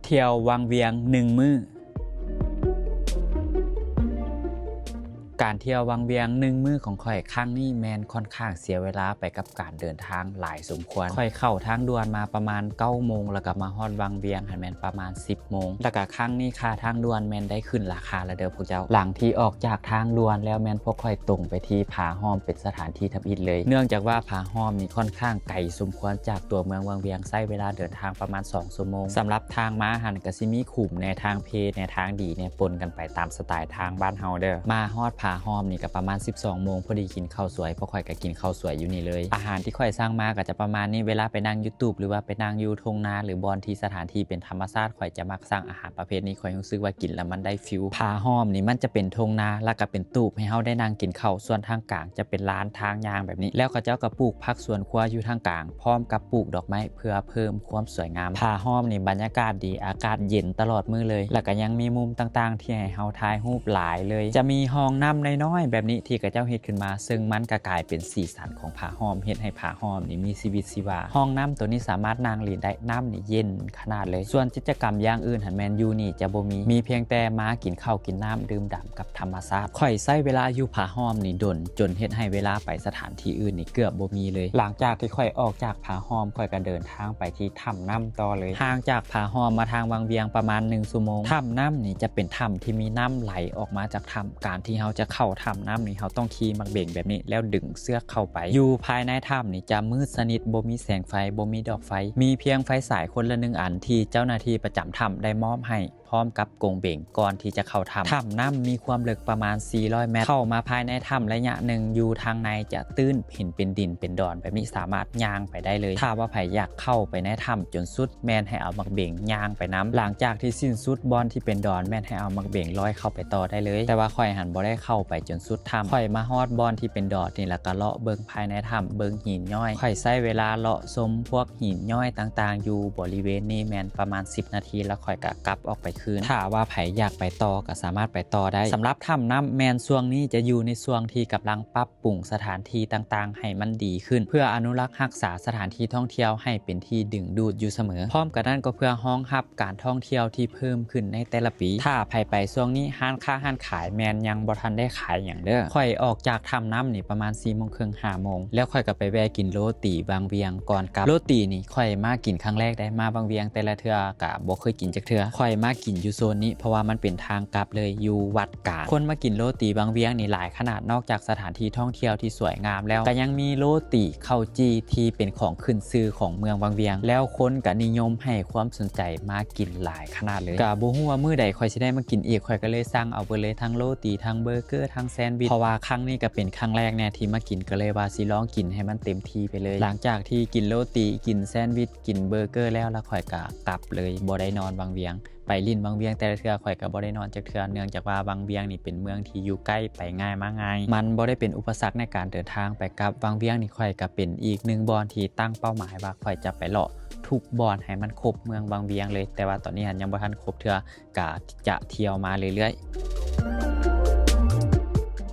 ທ່ຽວວັງວຽງໜຶ່ງມື້. ການທ່ຽວວັງວຽງໜຶ່ງມື້ຂອງຂ້ອຍຄັ້ງນີ້ແມ່ນຂ້ອນຂ້າງເສຍເວລາໄປກັບການເດີນທາງຫຼາຍສົມຄວນ. ຂ້ອຍເຂົ້າທາງດ່ວນມາປະມານເກົ້າໂມງ ແລ້ວກໍມາຮອດວັງວຽງຫັ້ນແມ່ນປະມານສິບໂມງ. ແລ້ວກໍຄັ້ງນີ້ຄ່າທາງດ່ວນແມ່ນໄດ້ຂຶ້ນລາຄາແລ້ວເດີພວກເຈົ້າ. ຫຼັງທີ່ອອກຈາກທາງດ່ວນແລ້ວແມ່ນພວກຂ້ອຍຕົງໄປທີ່ຜາຫ້ອມ ເປັນສະຖານທີ່ທຳອິດເລີຍ. ເນື່ອງຈາກວ່າຜາຫ້ອມນີ້ຂ້ອນຂ້າງໄກສົມຄວນຈາກຕົວເມືອງວັງວຽງ ໃຊ້ເວລາເດີນທາງປະມານສອງຊົ່ວໂມງ. ສຳລັບທາງມາຫັ້ນກໍຊິມີຂຸມແດ່ ທາງເພແດ່ ທາງດີແດ່ ປົນກັນໄປຕາມສະໄຕລ໌ທາງບ້ານເຮົາເດີ. ມາຮອດຜາຫ້ອມນີ້ກໍປະມານສິບສອງໂມງ ພໍດີກິນເຂົ້າສວຍ, ພວກຂ້ອຍກໍກິນເຂົ້າສວຍຢູ່ນີ້ເລີຍ. ອາຫານທີ່ຂ້ອຍສັ່ງມາກໍຈະປະມານນີ້, ເວລາໄປນັ່ງຢູ່ຕູບ ຫຼືວ່າໄປນັ່ງຢູ່ທົ່ງນາ ຫຼືບ່ອນທີ່ສະຖານທີ່ເປັນທຳມະຊາດ ຂ້ອຍຈະມັກສັ່ງອາຫານປະເພດນີ້, ຂ້ອຍຮູ້ສຶກວ່າກິນແລ້ວມັນໄດ້ຟີລ. ຜາຫ້ອມນີ້ມັນຈະເປັນທົ່ງນາ ແລ້ວກໍເປັນຕູບໃຫ້ເຮົາໄດ້ນັ່ງກິນເຂົ້າ, ສ່ວນທາງກາງຈະເປັນລານທາງຍ່າງແບບນີ້, ແລ້ວເຂົາເຈົ້າກໍປູກຜັກສວນຄົວຢູ່ທາງກາງ ພ້ອມກັບປູກດອກໄມ້ເພື່ອເພີ່ມຄວາມສວຍງາມ. ຜາຫ້ອມນີ້ບັນຍາກາດດີ, ອາກາດເຢັນຕະຫຼອດມື້ເລີຍ, ແລ້ວກໍຍັງມີມຸມຕ່າງໆທີ່ໃຫ້ເຮົາຖ່າຍຮູບຫຼາຍເລີຍ. ຈະມີຮ່ອງນ້ຳນ້ອຍໆແບບນີ້ທີ່ເຂົາເຈົ້າເຮັດຂຶ້ນມາ, ເຊິ່ງມັນກໍກາຍເປັນສີສັນຂອງຜາຫ້ອມ, ເຮັດໃຫ້ຜາຫ້ອມນີ້ມີຊີວິດຊີວາ. ຮ່ອງນ້ຳໂຕນີ້ສາມາດນັ່ງຫຼິ້ນໄດ້, ນ້ຳນີ້ເຢັນຂະໜາດເລີຍ. ສ່ວນກິດຈະກຳຢ່າງອື່ນຫັ້ນແມ່ນຢູ່ນີ້ຈະບໍ່ມີ, ມີພຽງແຕ່ມາກິນເຂົ້າກິນນ້ຳ ດື່ມດ່ຳ ກັບທຳມະຊາດ. ຂ້ອຍໃຊ້ເວລາຢູ່ຜາຫ້ອມນີ້ດົນ ຈົນເຮັດໃຫ້ເວລາໄປສະຖານທີ່ອື່ນນີ້ເກືອບບໍ່ມີເລີຍ. ຫຼັງຈາກທີ່ຂ້ອຍອອກຈາກຜາຫ້ອມ, ຂ້ອຍກໍເດີນທາງໄປທີ່ຖ້ຳນ້ຳຕໍ່ເລີຍ. ຫ່າງຈາກຜາຫ້ອມມາທາງວັງວຽງປະມານໜຶ່ງຊົ່ວໂມງ. ຖ້ຳນ້ຳນີ້ຈະເປັນຖ້ຳທີ່ມີນ້ຳໄຫຼອອກມາຈາກຖ້ຳ. ການທີ່ເຮົາຈະເຂົ້າຖ້ຳນ້ຳນີ້, ເຮົາຕ້ອງຂີ່ໝາກເບັງແບບນີ້ ແລ້ວດຶງເຊືອກເຂົ້າໄປ. ຢູ່ພາຍໃນຖ້ຳນີ້ຈະມືດສະໜິດ, ບໍ່ມີແສງໄຟ, ບໍ່ມີດອກໄຟ, ມີພຽງໄຟສາຍຄົນລະໜຶ່ງອັນທີ່ເຈົ້າໜ້າທີ່ປະຈຳຖ້ຳໄດ້ມອບໃຫ້ ພ້ອມກັບກົງເບັງກ່ອນທີ່ຈະເຂົ້າຖ້ຳ. ຖ້ຳນ້ຳມີຄວາມເລິກປະມານສີ່ຮ້ອຍແມັດ. ເຂົ້າມາພາຍໃນຖ້ຳໄລຍະໜຶ່ງ, ຢູ່ທາງໃນຈະຕື້ນເຫັນເປັນດິນເປັນດອນແບບນີ້, ສາມາດຍ່າງໄປໄດ້ເລີຍ. ຖ້າວ່າໃຜຢາກເຂົ້າໄປໃນຖ້ຳຈົນສຸດ, ແມ່ນໃຫ້ເອົາໝາກເບັງຍ່າງໄປນຳ. ຫຼັງຈາກທີ່ສິ້ນສຸດບ່ອນທີ່ເປັນດອນ, ແມ່ນໃຫ້ເອົາໝາກເບັງລອຍເຂົ້າໄປຕໍ່ໄດ້ເລີຍ. ແຕ່ວ່າຂ້ອຍຫັ້ນບໍ່ໄດ້ເຂົ້າໄປຈົນສຸດຖ້ຳ. ຂ້ອຍມາຮອດບ່ອນທີ່ເປັນດອນນີ້ ແລ້ວກໍເລາະເບິ່ງພາຍໃນຖ້ຳ, ເບິ່ງຫີນຍ້ອຍ. ຂ້ອຍໃຊ້ເວລາເລາະຊົມພວກ ຫີນຍ້ອຍຕ່າງໆຢູ່ບໍລິເວນນີ້ແມ່ນປະມານສິບນາທີ ແລ້ວຂ້ອຍກໍກັບອອກໄປຄືນ. ຖ້າວ່າໃຜຢາກໄປຕໍ່ກໍສາມາດໄປຕໍ່ໄດ້. ສຳລັບຖ້ຳນ້ຳແມ່ນຊ່ວງນີ້ຈະຢູ່ໃນຊ່ວງທີ່ກຳລັງປັບປຸງສະຖານທີ່ຕ່າງໆໃຫ້ມັນດີຂຶ້ນ ເພື່ອອະນຸລັກຮັກສາສະຖານທີ່ທ່ອງທ່ຽວໃຫ້ເປັນທີ່ດຶງດູດຢູ່ສະເໝີ. ພ້ອມກັນນັ້ນກໍເພື່ອຮອງຮັບການທ່ອງທ່ຽວທີ່ເພີ່ມຂຶ້ນໃນແຕ່ລະປີ. ຖ້າໃຜໄປຊ່ວງນີ້ ຮ້ານຄ້າຮ້ານຂາຍແມ່ນຍັງບໍ່ທັນໄດ້ຂາຍຫຍັງເດີ. ຂ້ອຍອອກຈາກຖ້ຳນ້ຳນີ້ປະມານສີ່ໂມງເຄິ່ງ ຫ້າໂມງ ແລ້ວຂ້ອຍກໍໄປແວ່ກິນໂລຕີວັງວຽງ ກ່ອນກັບ. ໂລຕີນີ້ຂ້ອຍມາກິນຄັ້ງແລກເດ້, ມາວັງວຽງແຕ່ລະເທື່ອກະບໍ່ເຄີຍກິນຈັກເທື່ອ. ຂ້ອຍມາກິນຢູ່ໂຊນນີ້ ເພາະວ່າມັນເປັນທາງກັບເລີຍ ຢູ່ວັດກາງ. ຄົນມາກິນໂລຕີວັງວຽງນີ້ຫຼາຍຂະໜາດ, ນອກຈາກສະຖານທີ່ທ່ອງທ່ຽວທີ່ສວຍງາມແລ້ວ, ກະຍັງມີໂລຕີເຂົ້າຈີ່ທີ່ເປັນຂອງຂຶ້ນຊື່ຂອງເມືອງວັງວຽງ, ແລ້ວຄົນກະນິຍົມໃຫ້ຄວາມສົນໃຈມາກິນຫຼາຍຂະໜາດເລີຍ. ກະບໍ່ຮູ້ວ່າມື້ໃດຂ້ອຍຊິໄດ້ມາກິນອີກ, ຂ້ອຍກະເລີຍສັ່ງເອົາເບິດເລີຍ, ທັງໂລຕີ, ທັງເບີເກີ, ທັງແຊນວິດ, ເພາະວ່າຄັ້ງນີ້ກະເປັນຄັ້ງແລກແດ່ທີ່ມາກິນ, ກະເລີຍວ່າຊິລອງກິນໃຫ້ມັນເຕັມທີ່ໄປເລີຍ. ຫຼັງຈາກທີ່ກິນໂລຕີ, ກິນແຊນວິດ, ກິນເບີເກີແລ້ວ, ແລ້ວຂ້ອຍກະກັບເລີຍ, ບໍ່ໄດ້ນອນວັງວຽງ. ໄປຫຼິ້ນວັງວຽງແຕ່ລະເທື່ອ ຂ້ອຍກໍບໍ່ໄດ້ນອນຈັກເທື່ອ, ເນື່ອງຈາກວ່າວັງວຽງນີ້ເປັນເມືອງທີ່ຢູ່ໃກ້, ໄປງ່າຍມາງ່າຍ, ມັນບໍ່ໄດ້ເປັນອຸປະສັກໃນການເດີນທາງໄປກັບ. ວັງວຽງນີ້ຂ້ອຍກໍເປັນອີກໜຶ່ງບ່ອນທີ່ຕັ້ງເປົ້າໝາຍວ່າຂ້ອຍຈະໄປເລາະທຸກບ່ອນໃຫ້ມັນຄົບເມືອງວັງວຽງເລີຍ, ແຕ່ວ່າຕອນນີ້ຫັ້ນຍັງບໍ່ທັນຄົບເທື່ອ, ກະຈະທ່ຽວມາເລື້ອຍໆ.